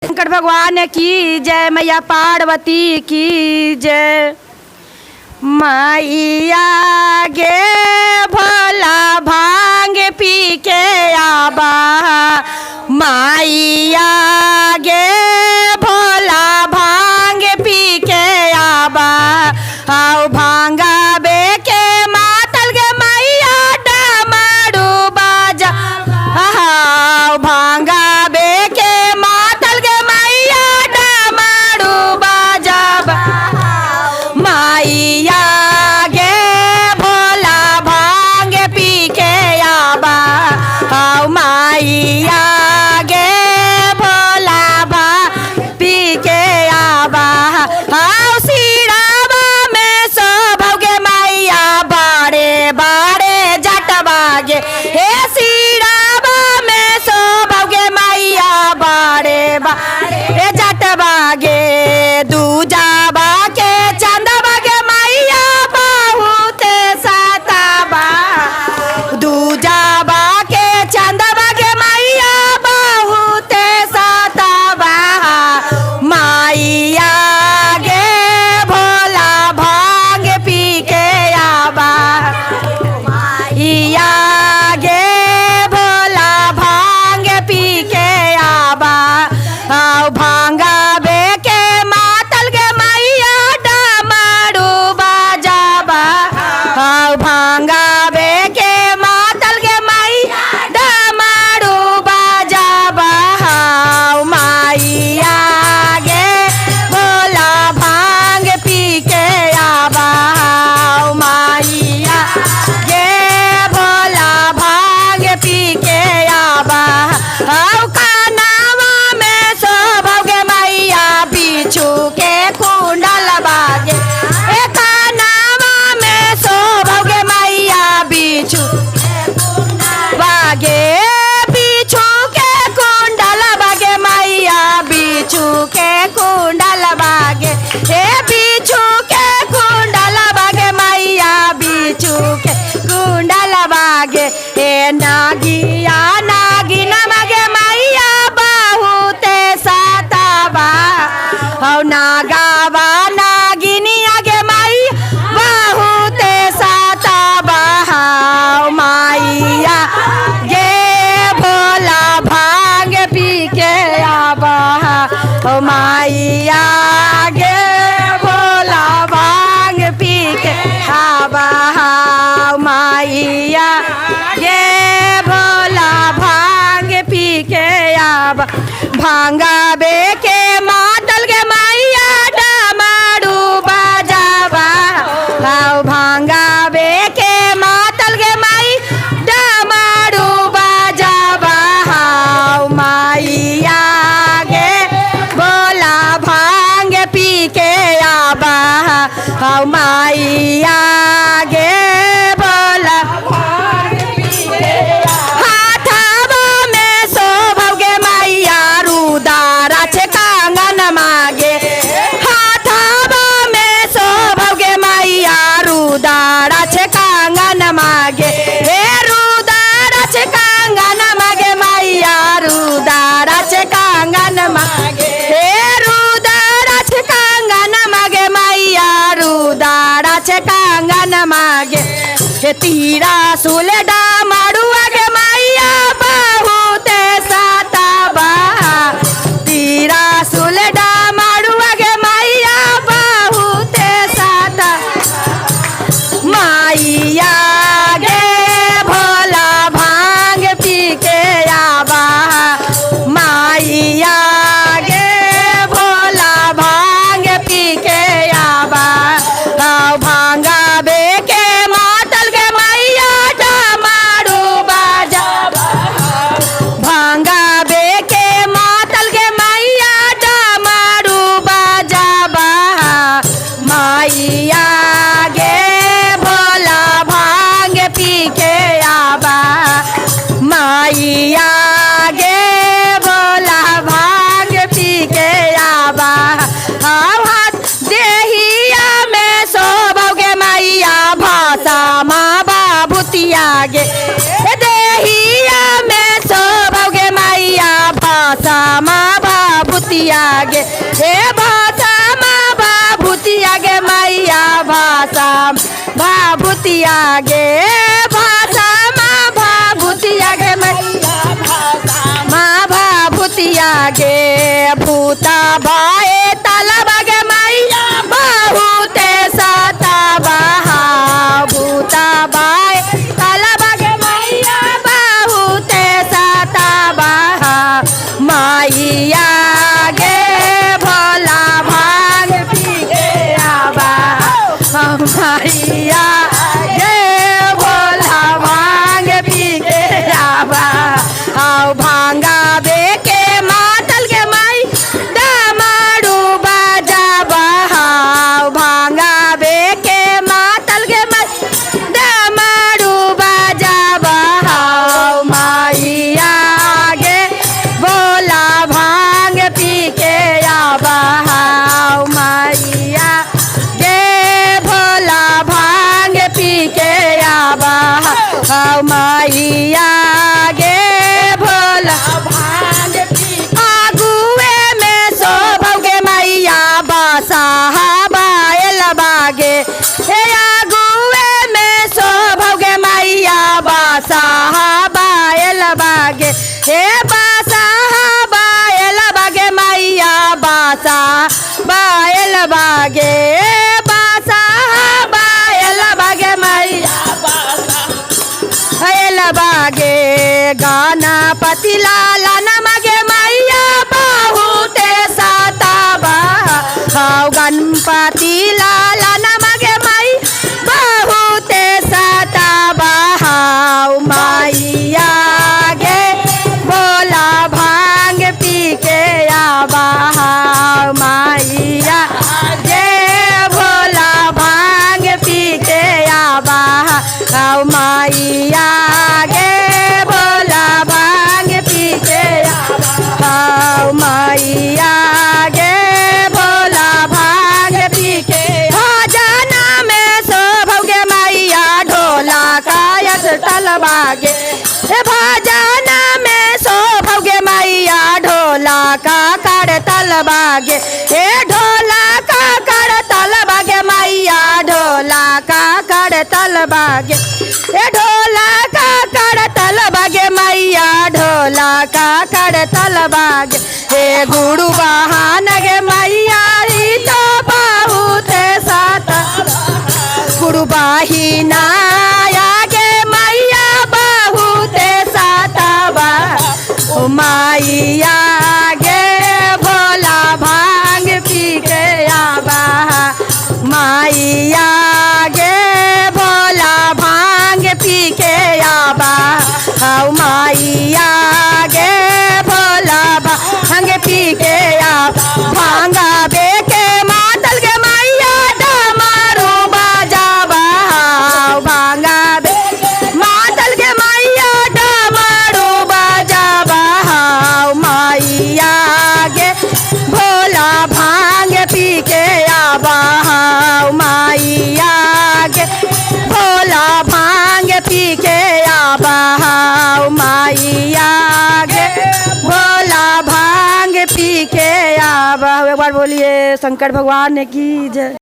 शंकर भगवान की जय, मैया पार्वती की जय। मैया गे भोला भांग पी के आबा, मैया गे भोला भांग पी के आबा, आओ भांगा बेके मातल गे मैया डमरू बाजा, आओ भांगा बेके मातल गे मैया डमरू बाजा, मैया गे भोला भांग पी के आबा, आओ मैया गे भोला भांग पी के आबा, आओ सिरावा में शोभगे मैया बारे बारे जटबागे, हे सिरावा में शोभगे मैया बारे बारे जटबागे, दूजाबा के चंदबा के मैया बहुते सताबा, दूजाबा के चंदबा के मैया बहुते सताबा, मैया गे भोला भांग पी के आबा, मैया गे भोला भांग पी के आबा, आओ भांगा बेके मातल गे मैया डमरू बाजाबा, आओ भांगा बेके मातल गे मैया डमरू बाजाबा, आओ मैया गे भोला भांग पी के आबा, आओ मैया गे भोला भांग पी के आबा, आओ कानावा में शोभगे मैया बिछू के कुंडल बागे, ए कानावा में शोभगे मैया बिछू बागे, बिछू के कुंडल बागे मैया बिछू के कुंडल बागे, हे बिछू के कुंडल बागे मैया बिछू के कुंडल बागे, हे नागिया नागिन मगे मैया बहुते सताबा, हौ नागावा नागिनिया गे मैया बहुते सताबा, हौ मैया गे भोला भांग पी के आबा, हौ मैया गे भोला भांग पी के आबा, हौ मैया गे भोला भांग पी के आबा, भांगा बेके मातल गे मैया डमरू बाजाबा, हाउ भांगा बेके मातल गे माई डमरू बाजाबा, हाउ मैया गे भोला भांग पी के आबा, हाउ मैया गे भोला हाथावा में शोभगे मैया रुदारा छे कांगन मागे, हाथावा में शोभगे मैया रुदारा छे कांगन मागे, हे रुदारा छे कांगन मागे मैया रुदारा छे कांगन मागे, हे रुदारा छे कांगन मागे मैया रुदारा छे कांगन मागे, हे तीरा सुले डामाडुआ गे मैया बहुते सताबा, तीरा सुले डामाडुआ गे मैया बहुते सता, मैया गे भोला भांग पी के आबा, मैया गे भोला भांग पी के आबा, आओ भांगा बेके मातल गे मैया डमरू भाभूतिया गे भाषा माँ भाभूतिया गे मैया माँ भाभूतिया गे भूता बाए तलब गे मैया बहुते सता बहा भूता बाए तलब गे मैया बहुते सता बहा माइया गे भोला भांग पी के आबा मैया गे भोला भांग पी के आबा आओ भांगा बेके मातल के माई डमारू बाजा बहाओ भांगा बेके मातल के माई डमारू बाजा बहाओ माइया गे भोला भांग पी के आबा माइया गे भोला भांग पी के आबा माइया गे भोला भांग पी आगुए में शोभव गे मैया बासा बायल बागे हे आगुए में शोभव गे मैया बासा बायल बागे हे बासा बायल बागे मैया बासा बायल बागे बासा बायल बागे मैया बासा हयल बागे गाना पति लाला नमगे मैया बहुते साताबा हाव गणपति लाला नमगे माई बहुते साताबा हाव माइया गे भोला भांग पी के आबा हाव माइया गे भोला भांग पी के आबा हाव माइया गे भोला भांग पी के आबा हाव माइया गे भोला भांग पी के भजना में शोभव गे मैया ढोला कायस तलवागे हे भजना में शोभव गे मैया ढोला का कर तलवागे हे ढोला का कर तलवागे मैया ढोला का कर तलवागे हे ढोला का कर तलवागे मैया ढोला का कर तलवागे हे गुरु बहान गे मैया री तो बहुत साता गुरु बाहिना गे मैया बहुते साताबा ओ माइया गे भोला भांग पी के आबा माइया गे भोला भांग पी के आबा हाउ माइया गे भोला भांग पी के आबा भांगा बेके मातल गे मैया डमारू बाजाबा हाउ भांगा बे मातल गे मैया डमारू बाजाबा हाउ माइया गे भोला भांग पी के आबा हाउ माइया गे भोला भांग पी के आबा हाउ माइया गे भोला भांग पी के आबा। एक बार बोलिए शंकर भगवान की जय।